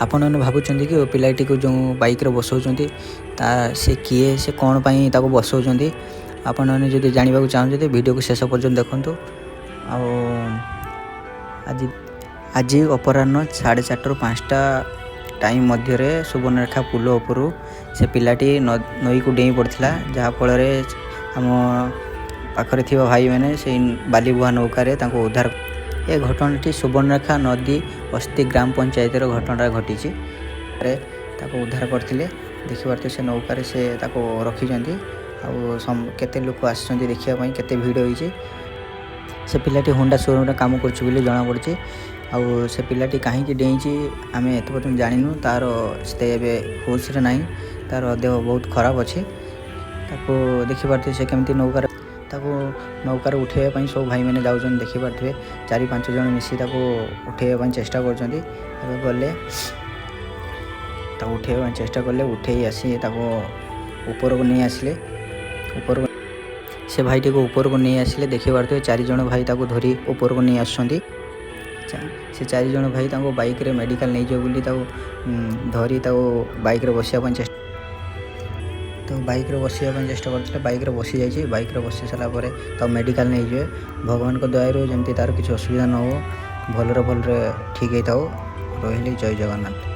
ଆପଣମାନେ ଭାବୁଛନ୍ତି କି ପିଲାଟିକୁ ଯେଉଁ ବାଇକ୍ରେ ବସାଉଛନ୍ତି, ତା ସେ କିଏ, ସେ କ'ଣ ପାଇଁ ତାକୁ ବସାଉଛନ୍ତି? ଆପଣମାନେ ଯଦି ଜାଣିବାକୁ ଚାହୁଁଛନ୍ତି, ଭିଡ଼ିଓକୁ ଶେଷ ପର୍ଯ୍ୟନ୍ତ ଦେଖନ୍ତୁ। ଆଉ ଆଜି ଆଜି ଅପରାହ୍ନ 4:30ରୁ 5ଟା ଟାଇମ୍ ମଧ୍ୟରେ ସୁବର୍ଣ୍ଣରେଖା ପୋଲ ଉପରୁ ସେ ପିଲାଟି ନଈକୁ ଡେଇଁ ପଡ଼ିଥିଲା, ଯାହାଫଳରେ ଆମ ପାଖରେ ଥିବା ଭାଇମାନେ ସେଇ ବାଲିବୁହା ନୌକାରେ ତାଙ୍କୁ ଉଦ୍ଧାର। ଏ ଘଟଣାଟି ସୁବର୍ଣ୍ଣରେଖା ନଦୀ ଅସ୍ତି ଗ୍ରାମ ପଞ୍ଚାୟତର ଘଟଣାଟା ଘଟିଛି। ତାକୁ ଉଦ୍ଧାର କରିଥିଲେ। ଦେଖିପାରୁଥିବେ, ସେ ନୌକାରେ ସେ ତାକୁ ରଖିଛନ୍ତି ଆଉ କେତେ ଲୋକ ଆସିଛନ୍ତି ଦେଖିବା ପାଇଁ, କେତେ ଭିଡ଼ ହେଇଛି। ସେ ପିଲାଟି ହୋଣ୍ଡା ସୋରୁମ୍ରେ କାମ କରୁଛି ବୋଲି ଜଣାପଡ଼ିଛି। ଆଉ ସେ ପିଲାଟି କାହିଁକି ଡେଇଁଛି, ଆମେ ଏତେ ପର୍ଯ୍ୟନ୍ତ ଜାଣିନୁ। ତା'ର ସେ ଏବେ ହୋସ୍ରେ ନାହିଁ, ତା'ର ଦେହ ବହୁତ ଖରାପ ଅଛି। ତାକୁ ଦେଖିପାରୁଥିବେ, ସେ କେମିତି ନୌକାରେ, ତାକୁ ନୌକାରେ ଉଠାଇବା ପାଇଁ ସବୁ ଭାଇମାନେ ଯାଉଛନ୍ତି। ଦେଖିପାରୁଥିବେ, ଚାରି ପାଞ୍ଚ ଜଣ ମିଶି ତାକୁ ଉଠାଇବା ପାଇଁ ଚେଷ୍ଟା କରୁଛନ୍ତି। ଏବେ ଗଲେ, ତାକୁ ଉଠାଇବା ପାଇଁ ଚେଷ୍ଟା କଲେ, ଉଠେଇ ଆସି ତାକୁ ଉପରକୁ ନେଇ ଆସିଲେ। ଉପରକୁ ସେ ଭାଇଟିକୁ ଉପରକୁ ନେଇ ଆସିଲେ। ଦେଖିପାରୁଥିବେ, ଚାରିଜଣ ଭାଇ ତାକୁ ଧରି ଉପରକୁ ନେଇ ଆସୁଛନ୍ତି। ସେ ଚାରିଜଣ ଭାଇ ତାଙ୍କୁ ବାଇକ୍ରେ ମେଡ଼ିକାଲ ନେଇଯିବ ବୋଲି ତାକୁ ଧରି ତାକୁ ବାଇକ୍ରେ ବସିବା ପାଇଁ ଚେଷ୍ଟା ତାକୁ ବାଇକ୍ରେ ବସିବା ପାଇଁ ଚେଷ୍ଟା କରିଥିଲେ। ବାଇକ୍ରେ ବସିଯାଇଛି। ବାଇକ୍ରେ ବସି ସାରିଲା ପରେ ତାକୁ ମେଡ଼ିକାଲ ନେଇଯିବେ। ଭଗବାନଙ୍କ ଦୟାରୁ ଯେମିତି ତା'ର କିଛି ଅସୁବିଧା ନ ହଉ, ଭଲରେ ଭଲରେ ଠିକ୍ ହେଇଥାଉ। ରହିଲି, ଜୟ ଜଗନ୍ନାଥ।